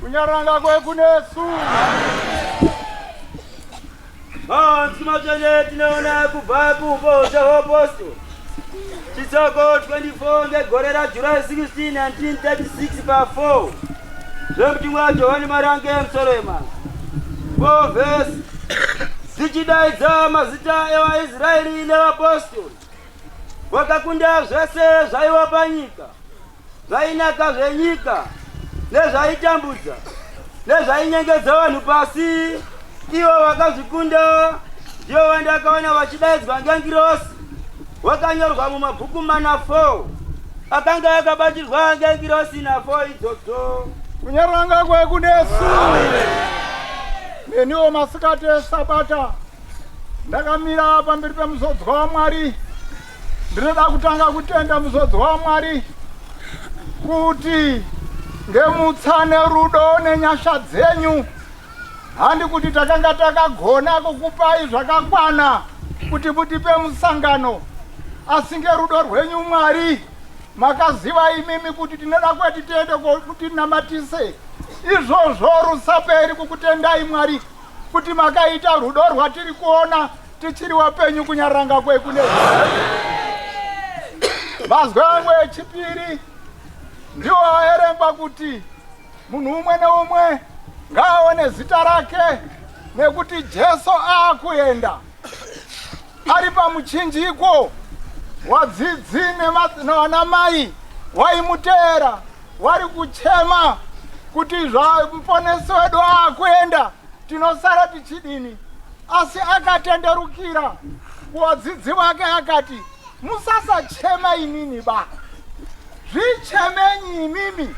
Kunyaranga kwekunesu. Manzwi matsvene tinoona kubva kuuposa hwaApostle chitsauko 24 ngegore raJuly 16 1936 pa 4 zvemutumwa Johani Marange musoro wemazwi 4 vhesi dzichidaidza mazita evaIsraeri nevapostori wakakunda zvese zvaiva panyika zvainaka zvenyika nezvaitambudza nezvainyengedza vanhu pasi ivo vakazvikunda ndivo vandakaona vachidaidzwa ngengirosi wakanyorwa mumabhuku mana 4 akanga akabatirwa ngengirosi na 4 idzodzo. Kunyaranga kwekunesu neniwo masikati esabata ndakamira pamberi pemuzodzwa waMwari. Ndinoda kutanga kutenda muzodzwa waMwari kuti ngemutsa nerudo nenyasha dzenyu handi kuti takanga takagona kukupai zvakakwana kuti mutipe musangano asi ngerudo rwenyu Mwari makaziva imimi kuti tinoda kweti tiende kuti namatise izvozvo rusaperi kukutendai Mwari kuti makaita rudo rwatiri kuona tichiri wapenyu kunyaranga kwekune mazwi angu echipiri ndiwo aerengwa kuti munhu umwe neumwe ngaaone zita rake nekuti Jesu aakuenda ari pamuchinjiko wadzidzi navanamai waimuteera wari kuchema kuti zvamuponesi wedu aakuenda tinosara tichidini asi akatenderukira kuvadzidzi vake akati musasachema inini ba zvichemenyi imimi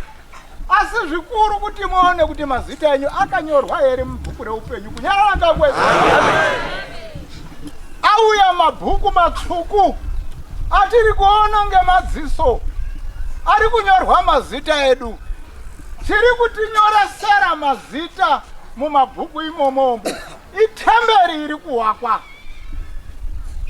asi zvikuru kuti muone kuti mazita enyu akanyorwa here mubhuku reupenyu kunyarara ngakwese auya mabhuku matsvuku atiri kuona ngemadziso ari kunyorwa mazita edu Chiri kutinyoresera mazita mumabhuku imomomo itemberi iri kuwakwa.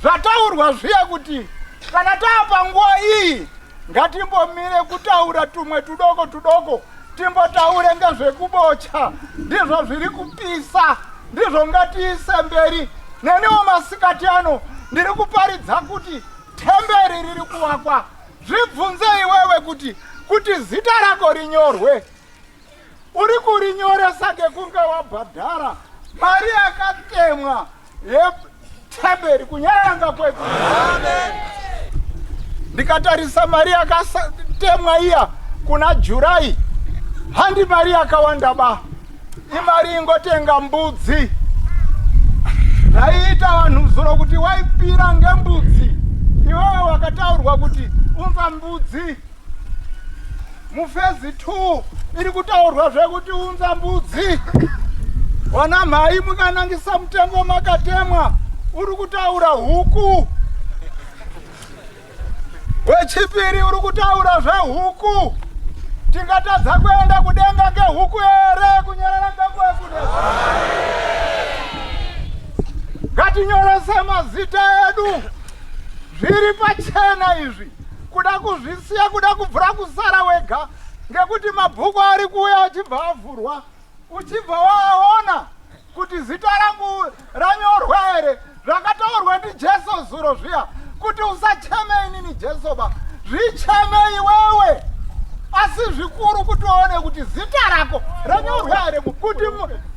Zvataurwa zviya kuti kana taapa nguva iyi ngatimbomire kutaura tumwe tudoko tudoko timbotaure ngezvekubocha ndizvo zviri kupisa ndizvo ngatiise mberi neniwo masikati ano ndiri kuparidza kuti temberi riri kuvakwa Zvibvunze iwewe kuti kuti zita rako rinyorwe uri kurinyoresa kekunge wabhadhara mari yakatemwa yetemberi kunyaranga kwedu. Ndikatarisa mari yakatemwa iya kuna Jurai handi mari yakawanda ba imari ingotenga mbudzi zvaiita vanhu zuro kuti waipira ngembudzi iwewe wakataurwa kuti unza mbudzi mufezi 2 iri kutaurwa zvekuti unza mbudzi wana mhai mukanangisa mutengo makatemwa uri kutaura huku Wechipiri uri kutaura zvehuku. Tingatadza kuenda kudenga ngehuku here? Kunyarara ngakuve Ngatinyorese mazita edu. Zviri pachena izvi. Kuda kuzvisiya, kuda kubvura kusara wega ngekuti mabhuku ari kuuya achibva avhurwa uchibva waaona kuti zita rangu ranyorwa here zvakataurwa ndiJesu zuro zviya kuti usacheme inini Jesu ba zvicheme iwewe asi zvikuru kuti uone kuti zita rako ranyorwa here kuti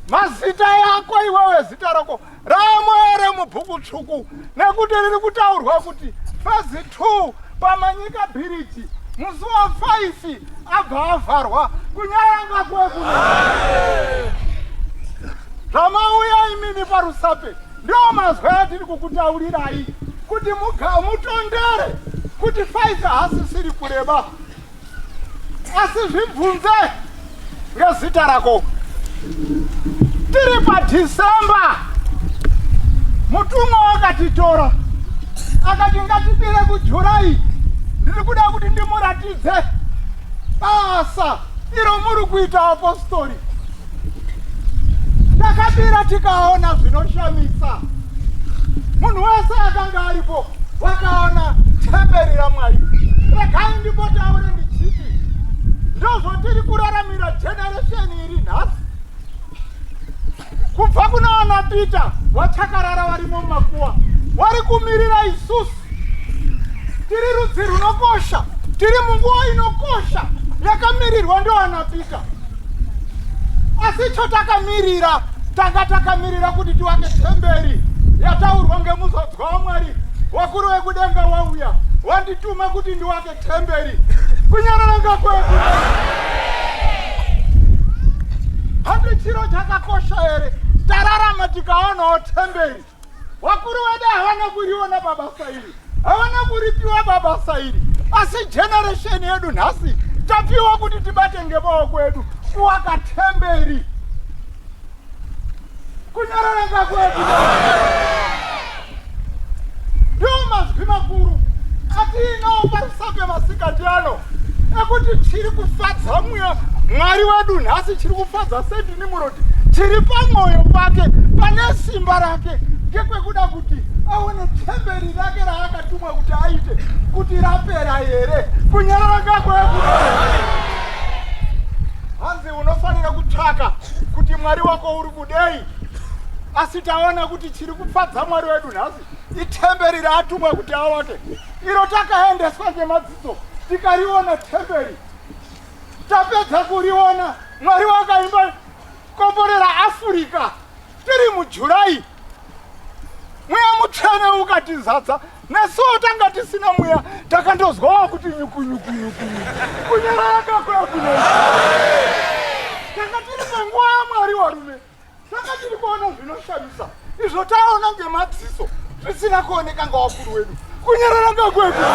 mazita yako iwewe zita rako ramo here mubhuku tsvuku nekuti riri kutaurwa kuti fazi 2 pamanyika bhiriji musi wa 5 abva avharwa kunyaranga kweku zvamauya imimi parusape ndiwo mazwi atiri kukutaurirai kuti mutondere kuti 5 hasisiri kureba asi zvibvunze ngezita rako tiri padhisemba mutumwa wakatitora akati ngatibire kujurai ndiri kuda kuti ndimuratidze basa iro muri kuita apostori Takabira tikaona zvinoshamisa. Munhu wese akanga aripo wakaona temberi raMwari. Regai ndimbotaure ndichiti ndozvotiri kuraramira generation iri nhasi. Vana Peter vachakarara varimo mumakuwa, vari kumirira isusu. Tiri rudzi runokosha, tiri munguva inokosha yakamirirwa ndoana Peter. Asi icho takamirira, tanga takamirira kuti tiwake temberi yataurwa ngemuzodzwa waMwari. Wakuru wekudenga wauya, wandituma kuti ndiwake temberi. Kunyarara ngakwedu. Handi chiro chakakosha here? Tararama tikaonawo temberi. Vakuru vedu havana kuriona pabasa iri, havana kuripiwa pabasa iri, asi generation yedu nhasi tapiwa kuti tibate ngemaoko edu kuwaka temberi. Kunyarara ngakwedu. Ndiwo mazwi makuru atiinawo paRusape masikati ano ekuti chiri kufadza mweya Mwari wedu nhasi, chiri kufadza Saint Nimrod, chiri pamwoyo pake, pane simba rake, ngekwekuda kuti aone temberi rake raakatumwa kuti aite kuti rapera here. Kunyarara ngakwedu. Hanzi unofanira kutsvaka kuti Mwari wako uri kudei, asi taona kuti chiri kufadza Mwari wedu nhasi itemberi raatumwa kuti awake, iro takaendeswa ngemadziso tikariona temberi. Tapedza kuriona, Mwari wakaimba komborera Africa tiri muJuly, Mweya Mutsvene ukatizadza. Nesuwo tanga tisina mweya, takandozwawo kuti nyuku nyuku nyuku nyuku. Kunyarara kakwedu. Tanga tiri panguva yaMwari warume, tanga tiri kuona zvinoshamisa izvo taona ngemadziso zvisina kuoneka ngawakuru wedu. Kunyarara ngakwedu.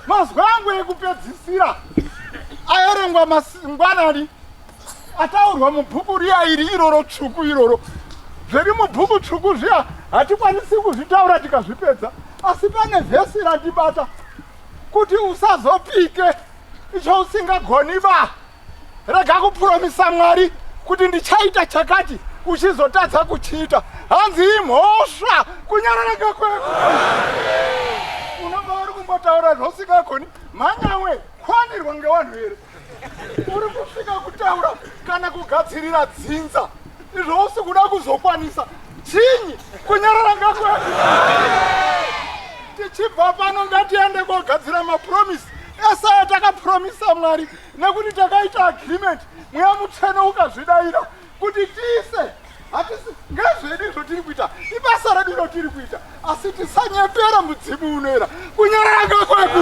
Mazwi angu ekupedzisira aerengwa mangwanani ataurwa mubhuku riya iri iroro tsvuku iroro. Zviri mubhuku tsvuku zviya hatikwanisi kuzvitaura tikazvipedza, asi pane vhesi randibata kuti usazopike icho usingagoni ba. Rega kupuromisa Mwari kuti ndichaita chakati uchizotadza kuchiita. Hanzi imhosva. Kunyarara ngakwedu. Unonga uri kumbotaura zvausingagoni. Mhanyawe kwanirwa ngevanhu here? Uri kusvika kutaura kana kugadzirira dzinza izvo usi kuda kuzokwanisa chinyi. Kunyarara ngakwedu. Tichibva pano ngatiende kogadzira mapromisi ese atakapromisa Mwari, nekuti takaita agreement, Mweya Mutsvene ukazvidaira kuti tiise. Hatisi ngezvedu izvo tiri kuita, ibasa redu iro tiri kuita, asi tisanyepera mudzimu unoera. Kunyarara ngakwedu.